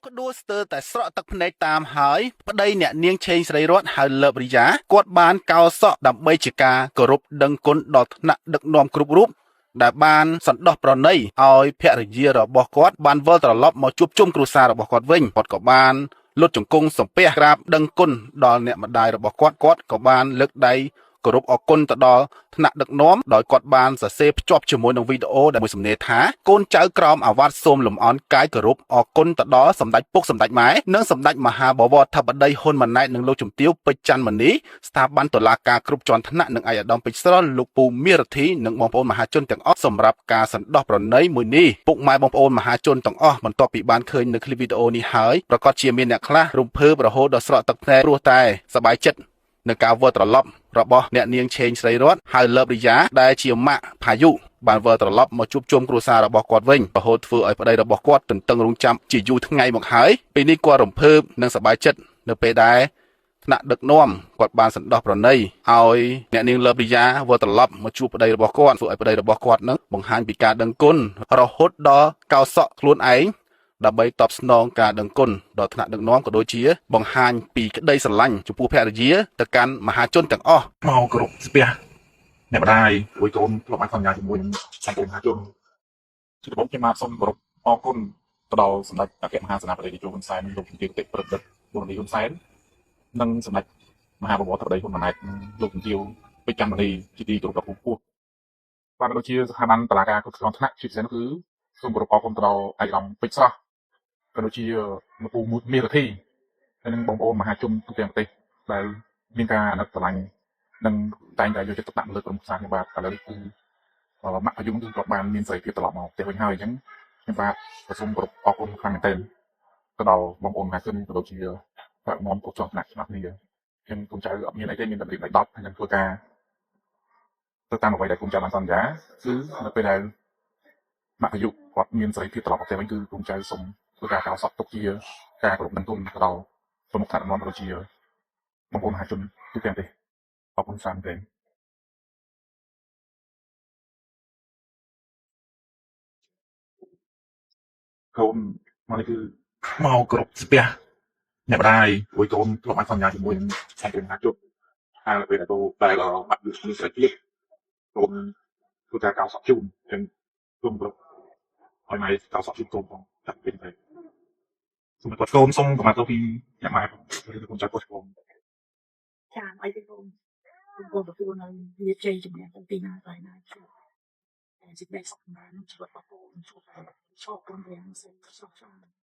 ក្ដួលស្ទើរតែស្រក់ទឹកភ្នែកតាមហើយប្តីអ្នកនាងឆេងស្រីរតហៅលើបរិយាគាត់បានកោសក់ដើម្បីជាការគោរពដឹងគុណដល់ថ្នាក់ដឹកនាំគ្រប់រូបដែលបានសន្តោសប្រណីឲ្យភរិយារបស់គាត់បានវិលត្រឡប់មកជួបជុំគ្រួសាររបស់គាត់វិញគាត់ក៏បានលុតជង្គង់សំពះក្រាបដឹងគុណដល់អ្នកម្ដាយរបស់គាត់គាត់ក៏បានលើកដៃគោរពអរគុណទៅដល់ថ្នាក់ដឹកនាំដោយគាត់បានសរសេរភ្ជាប់ជាមួយនឹងវីដេអូដែលមួយសំណេរថាកូនចៅក្រោមអាវ៉ាត់សូមលំអន់កាយគោរពអរគុណទៅដល់សម្ដេចពុកសម្ដេចម៉ែនិងសម្ដេចមហាបវរធិបតីហ៊ុនម៉ាណែតនិងលោកជំទាវពេជ្រច័ន្ទមនីស្ថាប័នតុលាការគ្រប់ជាន់ថ្នាក់និងឯកឧត្តមពេជ្រស្រស់លោកពូមាសរដ្ឋីនិងបងប្អូនមហាជនទាំងអស់សម្រាប់ការសន្តោសប្រណីមួយនេះពុកម៉ែបងប្អូនមហាជនទាំងអស់បន្ទាប់ពីបានឃើញនៅคลิปវីដេអូនេះហើយប្រកាសជាមានអ្នកខ្លះរំភើបរហូតដល់ស្រក់ទឹកភ្នែកព្រោះតែសប្បាយចិត្ត នៅការវិលត្រឡប់របស់អ្នកនាងឆេងស្រីរតហៅលើបរិយាដែលជាម៉ាក់ផាយុបានវិលត្រឡប់មកជួបជុំគ្រួសាររបស់គាត់វិញរហូតធ្វើឲ្យប្តីរបស់គាត់ទន្ទឹងរង់ចាំជាយូរថ្ងៃមកហើយពេលនេះគាត់រំភើបនិងសប្បាយចិត្តនៅពេលដែលថ្នាក់ដឹកនាំគាត់បានសន្តោសប្រណីឲ្យអ្នកនាងលើបរិយាវិលត្រឡប់មកជួបប្តីរបស់គាត់ធ្វើឲ្យប្តីរបស់គាត់នឹងបង្ហាញពីការដឹងគុណរហូតដល់កោសក់ខ្លួនឯង ដើម្បីតបស្នងការដឹងគុណដល់ថ្នាក់ដឹកនាំក៏ដូចជាបង្ហាញពីក្តីស្រឡាញ់ចំពោះភរិយាទៅកាន់មហាជនទាំងអស់ មកគោរពស្ពះអ្នកម្ដាយអួយកូនធ្លាប់បានសន្យាជាមួយនឹងសង្គមមហាជនជាដំបូងខ្ញុំបាទសូមគោរពអរគុណទៅដល់សម្ដេចអគ្គមហាសេនាបតីតេជោហ៊ុនសែនលោកជំទាវតិប្រឌិតបូរនីហ៊ុនសែននិងសម្ដេចមហាបវរធិបតីហ៊ុនម៉ាណែតលោកជំទាវពេជ្រច័ន្ទមនីជាទីគោរពដ៏ខ្ពង់ខ្ពស់បាទដូចជាស្ថាប័នតុលាការគ្រប់គ្រងថ្នាក់ជាពិសេសនោះគឺសូមគោរពអរគុណទៅដល់ឯកឧត្តមពេជ្រស្រស់ក៏ដូចជាលោកពូមាសរដ្ឋីហើយនិងបងប្អូនមហាជនទូទាំងប្រទេសដែលមានការអាណិតស្រឡាញ់ និងតែងតែយកចិត្តទុកដាក់លើក្រុមគ្រួសារខ្ញុំបាទឥឡូវនេះគឺម៉ាក់พยุងគឺគាត់បានមានសេរីភាពត្រឡប់មកផ្ទះវិញហើយអញ្ចឹងខ្ញុំបាទក៏សូមគោរពអរគុណខ្លាំងមែនទែនទៅដល់បងប្អូនមហាជនក៏ដូចជាប្រាប់នាំគ្រប់ជាន់ថ្នាក់ឆ្លាស់គ្នាខ្ញុំគុំចៅអត់មានអីទេមានតែរៀបដៃ10ហើយនឹងធ្វើការទៅតាមអ្វីដែលគុំចៅបានសន្យាគឺនៅពេលដែលម៉ាក់พยุគាត់មានសេរីភាពត្រឡប់មកផ្ទះវិញគឺគុំចៅសូមធ្វើការកោសក់ទុកជាការគោរពដឹងគុណទៅដល់ប្រមុខថ្នាក់ដឹកនាំក៏ដូចជាបងប្អូនមហាជនទូទាំងប្រទេសអរគុណច្រើនមែនទែន កូនមកនេះគឺមកគោរពស្ពះអ្នកម្ដាយអួយកូនធ្លាប់បានសន្យាជាមួយនឹងសង្គមមហាជនហើយពេលដែលកូនដែលបាត់មានសេរីភាពកូនធ្វើការកោសក់ជូនអញ្ចឹងសូមគោរពឲ្យម៉ែកោសក់ជូនកូនផងចាត់ពេលទៅសូមគាត់កូនសូមកម្មាទោសពីអ្នកម៉ែផងឬកូនចៅគាត់ផង ចាអីទេកូនកូនទទួលនៅវាជ័យជំនះទាំងពីណាទៅណាជួបតែសេចក្តីសុខសម្រាប់ជីវិតរបស់កូនជួបតែឈប់ព្រមទាំងសេចក្តីសុខសាន្ត